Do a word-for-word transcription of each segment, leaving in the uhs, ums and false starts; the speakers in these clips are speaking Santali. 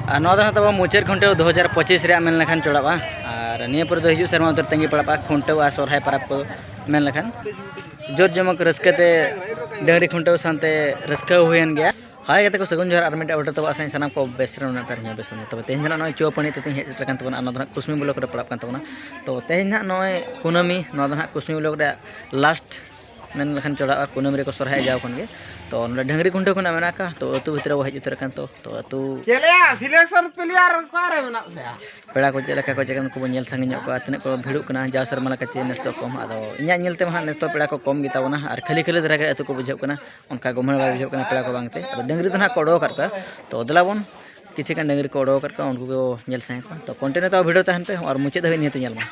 ᱟᱨ ᱱᱚᱣᱟ ᱫᱚ ᱱᱟᱦᱟᱜ ᱛᱟᱵᱚ ᱢᱩᱪᱟᱹᱫ ᱠᱷᱩᱱᱴᱟᱹᱣ ᱫᱩ ᱦᱟᱡᱟᱨ ᱯᱚᱸᱪᱤᱥ ᱨᱮᱭᱟᱜ ᱢᱮᱱ ᱞᱮᱠᱷᱟᱱ ᱪᱚᱲᱟᱜᱼᱟ᱾ ᱟᱨ ᱱᱤᱭᱟᱹ ᱯᱚᱨᱮ ᱫᱚ ᱦᱤᱡᱩᱜ ᱥᱮᱨᱢᱟ ᱩᱛᱟᱹᱨ ᱛᱟᱺᱜᱤ ᱯᱟᱲᱟᱜᱼᱟ ᱠᱷᱩᱱᱴᱟᱹᱣ ᱟᱨ ᱥᱚᱨᱦᱟᱭ ᱯᱚᱨᱚᱵᱽ ᱠᱚ ᱢᱮᱱ ᱞᱮᱠᱷᱟᱱ ᱡᱳᱨ ᱡᱚᱢᱚᱠ ᱨᱟᱹᱥᱠᱟᱹ ᱛᱮ ᱰᱟᱹᱝᱨᱤ ᱠᱷᱩᱱᱴᱟᱹᱣ ᱥᱟᱶᱛᱮ ᱨᱟᱹᱥᱠᱟᱹ ᱦᱩᱭᱮᱱ ᱜᱮᱭᱟ᱾ ᱦᱳᱭ ᱜᱟᱛᱮ ᱠᱚ, ᱥᱟᱹᱜᱩᱱ ᱡᱚᱦᱟᱨ ᱟᱨ ᱢᱤᱫᱴᱟᱝ ᱚᱰᱟᱨ ᱛᱟᱵᱚ ᱟᱥᱟᱧ ᱥᱟᱱᱟᱢ ᱠᱚ ᱵᱮᱥ ᱨᱮ ᱢᱮᱱᱟᱜ ᱯᱮ ᱟᱨ ᱤᱧ ᱦᱚᱸ ᱵᱮᱥ ᱨᱮ ᱢᱮᱱᱟᱧᱟ᱾ ᱛᱚᱵᱮ ᱛᱮᱦᱮᱧ ᱫᱚ ᱱᱚᱜᱼᱚᱭ ᱪᱩᱣᱟᱹ ᱯᱟᱹᱱᱤ ᱛᱮ ᱛᱮᱦᱮᱧ ᱦᱮᱡ ᱥᱮᱴᱮᱨ ᱠᱟᱱ ᱛᱟᱵᱚᱱᱟ᱾ ᱟᱨ ᱱᱚᱣᱟ ᱫᱚ ᱱᱟᱦᱟᱜ ᱠᱩᱥᱢᱤ ᱵᱞᱚᱠ ᱨᱮ ᱯᱟᱲᱟᱜ ᱠᱟᱱ ᱛᱟᱵᱚᱱᱟ᱾ ᱛᱚ ᱛᱮᱦᱮᱧ ᱱᱟᱦᱟᱜ ᱱᱚᱜᱼᱚᱭ ᱠᱩᱱᱟᱹᱢᱤ, ᱱᱚᱣᱟ ᱫᱚ ᱱᱟᱦᱟᱜ ᱠᱩᱥᱢᱤ ᱵᱞᱚᱠ ᱨᱮᱭᱟᱜ ᱞᱟᱥᱴ ᱢᱮᱱ ᱞᱮᱠᱷᱟᱱ ᱪᱚᱲᱟᱜᱼᱟ, ᱠᱩᱱᱟᱹᱢᱤ ᱨᱮᱠᱚ ᱥᱚᱨᱦᱟᱭ ᱡᱟᱣ ᱠᱷᱚᱱ ᱜᱮ᱾ ᱛᱚ ᱱᱚᱰᱮ ᱰᱟᱹᱝᱨᱤ ᱠᱷᱩᱱᱴᱟᱹᱣ ᱠᱷᱚᱱᱟᱜ ᱢᱮᱱᱟᱜ ᱟᱠᱟᱫ, ᱛᱚ ᱟᱹᱛᱩ ᱵᱷᱤᱛᱨᱤ ᱨᱮᱵᱚ ᱦᱮᱡ ᱩᱛᱟᱹᱨ ᱟᱠᱟᱱ᱾ ᱛᱚ ᱛᱚ ᱟᱹᱛᱩ ᱪᱮᱫ ᱭᱟ, ᱥᱤᱞᱮᱠᱥᱚᱱ ᱯᱞᱮᱭᱟᱨ ᱚᱠᱟᱨᱮ ᱢᱮᱱᱟᱜ ᱛᱟᱭᱟ? ᱯᱮᱲᱟ ᱠᱚ ᱪᱮᱫ ᱞᱮᱠᱟ ᱠᱚ ᱪᱮᱫ ᱞᱮᱠᱟ ᱠᱚᱵᱚᱱ ᱧᱮᱞ ᱥᱟᱺᱜᱤᱧᱚᱜ ᱠᱚᱣᱟ, ᱛᱤᱱᱟᱹᱜ ᱠᱚ ᱵᱷᱤᱲᱚᱜ ᱠᱟᱱᱟ᱾ ᱡᱟᱣ ᱥᱮᱨᱢᱟ ᱞᱮᱠᱟ ᱪᱮ ᱱᱮᱥ ᱫᱚ ᱠᱚᱢ, ᱟᱫᱚ ᱤᱧᱟᱹᱜ ᱧᱮᱞ ᱛᱮᱢᱟ ᱦᱟᱸᱜ ᱱᱮᱥ ᱫᱚ ᱯᱮᱲᱟ ᱠᱚ ᱠᱚᱢ ᱜᱮᱛᱟ ᱵᱚᱱᱟ ᱟᱨ ᱠᱷᱟᱹᱞᱤ ᱠᱷᱟᱹᱞᱤ ᱫᱷᱟᱨᱟ ᱜᱮ ᱟᱹᱛᱩ ᱠᱚ ᱵᱩᱡᱷᱟᱹᱜ ᱠᱟᱱᱟ, ᱚᱱᱠᱟ ᱜᱚᱢᱦᱮᱲ ᱵᱟᱭ ᱵᱩᱡᱷᱟᱹᱜ ᱠᱟᱱᱟ ᱯᱮᱲᱟ ᱠᱚ ᱵᱟᱝᱛᱮ᱾ ᱟᱫᱚ ᱰᱟᱹᱝᱨᱤ ᱫᱚ ᱱᱟᱦᱟᱜ ᱠᱚ ᱚᱰᱚᱠ ᱟᱠᱟᱫ ᱠᱚᱣᱟ᱾ ᱛᱚ ᱫᱮᱞᱟ ᱵᱚᱱ ᱠᱤᱪᱷᱩ ᱜᱟᱱ ᱰᱟᱹᱝᱨᱤ ᱠᱚ ᱚᱰᱚᱠ ᱟᱠᱟᱫ ᱠᱚᱣᱟ, ᱩᱱᱠᱩ ᱠᱚ ᱧᱮᱞ ᱥᱟᱸᱜᱮ ᱠᱚᱣᱟ᱾ ᱛᱚ ᱠᱚᱱᱴᱤᱱᱤᱭᱩ ᱛᱟᱵᱚ ᱵᱷᱤᱰᱤᱭᱳ ᱛᱟᱦᱮᱱ ᱯᱮ ᱟᱨ ᱢᱩᱪᱟᱹᱫ ᱫᱷᱟᱹᱵᱤᱡ ᱱᱤᱦᱟᱹᱛ ᱧᱮᱞ ᱢᱟ᱾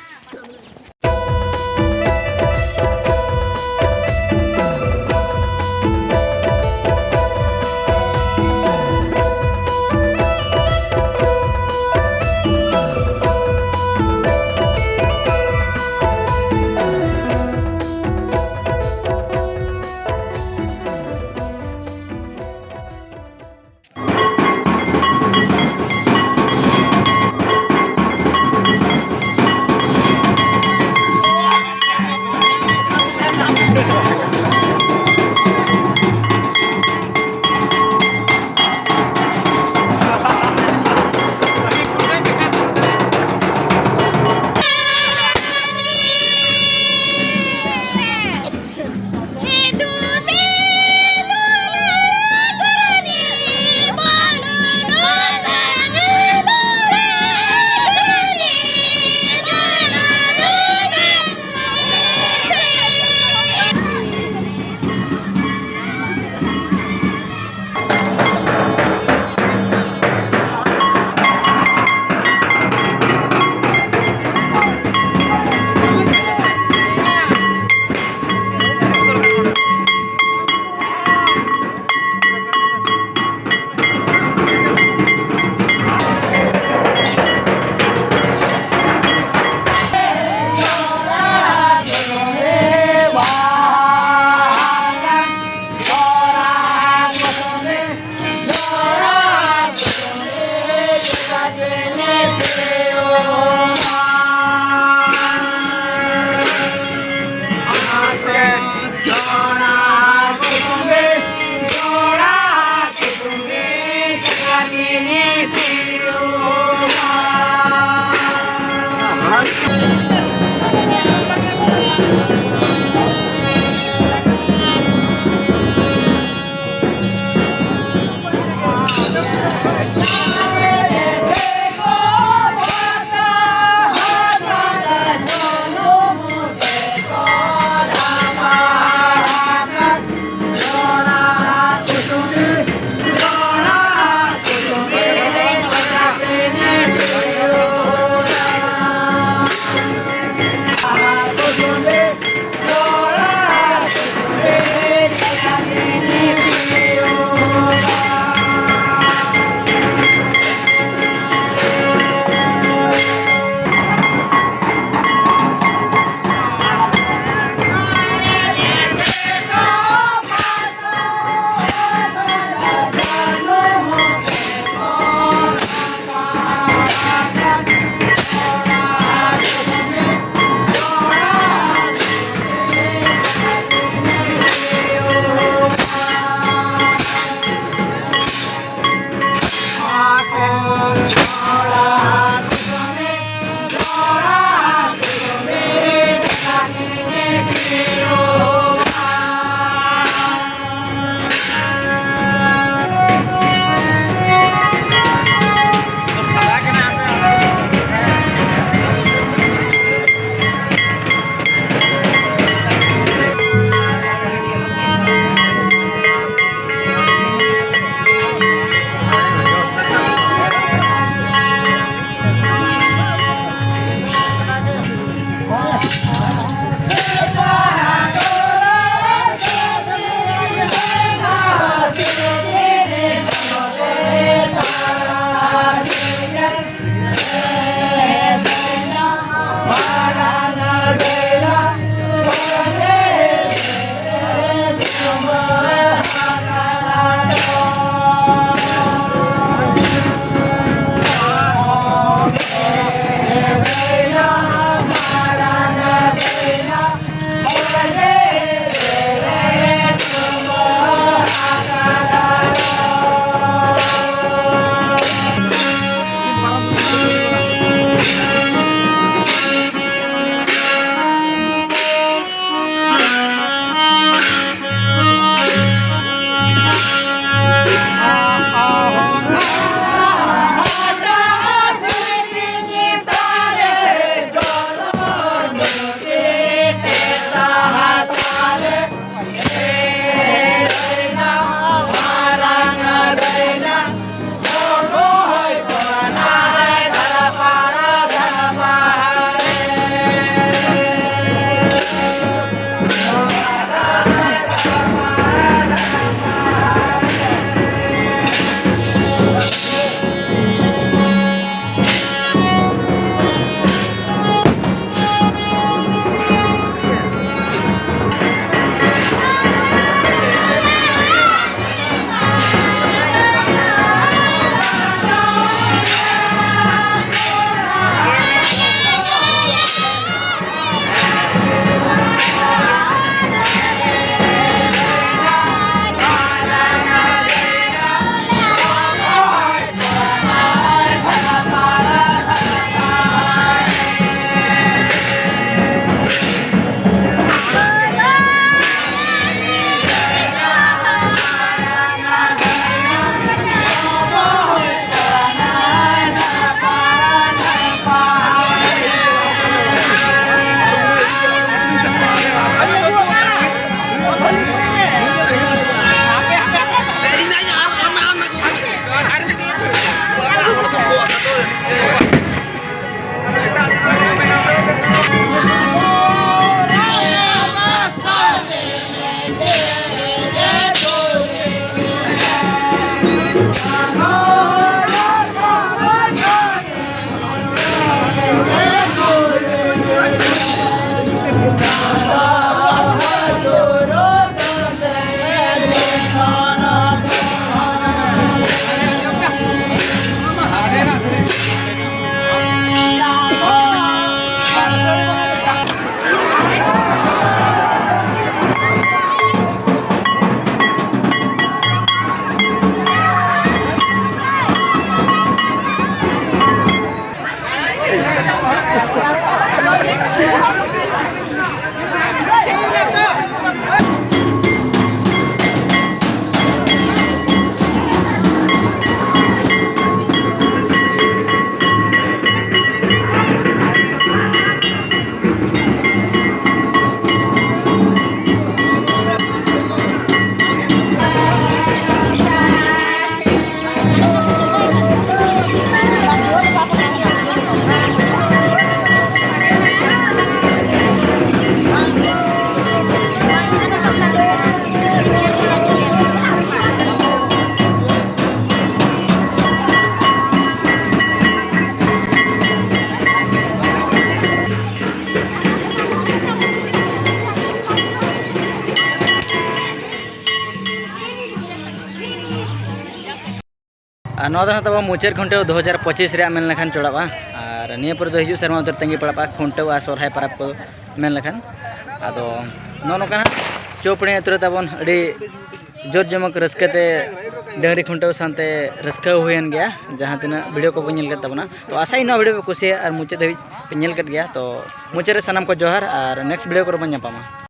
ᱟᱨ ᱱᱚᱣᱟ ᱫᱚ ᱱᱟᱦᱟᱜ ᱛᱟᱵᱚ ᱢᱩᱪᱟᱹᱫ ᱠᱷᱩᱱᱴᱟᱹᱣ ᱫᱩ ᱦᱟᱡᱟᱨ ᱯᱚᱸᱪᱤᱥ ᱨᱮᱭᱟᱜ ᱢᱮᱱ ᱞᱮᱠᱷᱟᱱ ᱪᱚᱲᱟᱜᱼᱟ᱾ ᱟᱨ ᱱᱤᱭᱟᱹ ᱯᱚᱨᱮ ᱫᱚ ᱦᱤᱡᱩᱜ ᱥᱮᱨᱢᱟ ᱩᱛᱟᱹᱨ ᱛᱟᱺᱜᱤ ᱯᱟᱲᱟᱜᱼᱟ ᱠᱷᱩᱱᱴᱟᱹᱣ ᱟᱨ ᱥᱚᱨᱦᱟᱭ ᱯᱚᱨᱚᱵᱽ ᱠᱚ ᱢᱮᱱ ᱞᱮᱠᱷᱟᱱ᱾ ᱟᱫᱚ ᱱᱚᱜᱼᱚ ᱱᱚᱝᱠᱟ ᱱᱟᱦᱟᱜ ᱪᱳᱯᱲᱤ ᱟᱹᱛᱩ ᱨᱮ ᱛᱟᱵᱚᱱ ᱟᱹᱰᱤ ᱡᱳᱨ ᱡᱚᱢᱚᱠ ᱨᱟᱹᱥᱠᱟᱹ ᱛᱮ ᱰᱟᱹᱝᱨᱤ ᱠᱷᱩᱱᱴᱟᱹᱣ ᱥᱟᱶᱛᱮ ᱨᱟᱹᱥᱠᱟᱹ ᱦᱩᱭᱮᱱ ᱜᱮᱭᱟ, ᱡᱟᱦᱟᱸ ᱛᱤᱱᱟᱹᱜ ᱵᱷᱤᱰᱤᱭᱳ ᱠᱚᱵᱚᱱ ᱧᱮᱞ ᱠᱮᱫ ᱛᱟᱵᱚᱱᱟ᱾ ᱛᱚ ᱟᱥᱟᱭᱟᱹᱧ ᱱᱚᱣᱟ ᱵᱷᱤᱰᱤᱭᱳ ᱯᱮ ᱠᱩᱥᱤᱭᱟᱜᱼᱟ ᱟᱨ ᱢᱩᱪᱟᱹᱫ ᱫᱷᱟᱹᱵᱤᱡ ᱯᱮ ᱧᱮᱞ ᱠᱮᱫ ᱜᱮᱭᱟ᱾ ᱛᱚ ᱢᱩᱪᱟᱹᱫ ᱨᱮ ᱥᱟᱱᱟᱢ ᱠᱚ ᱡᱚᱦᱟᱨ ᱟᱨ ᱱᱮᱠᱥᱴ ᱵᱷᱤᱰᱤᱭᱳ ᱠᱚᱨᱮ ᱵᱚᱱ ᱧᱟᱯᱟᱢᱟ᱾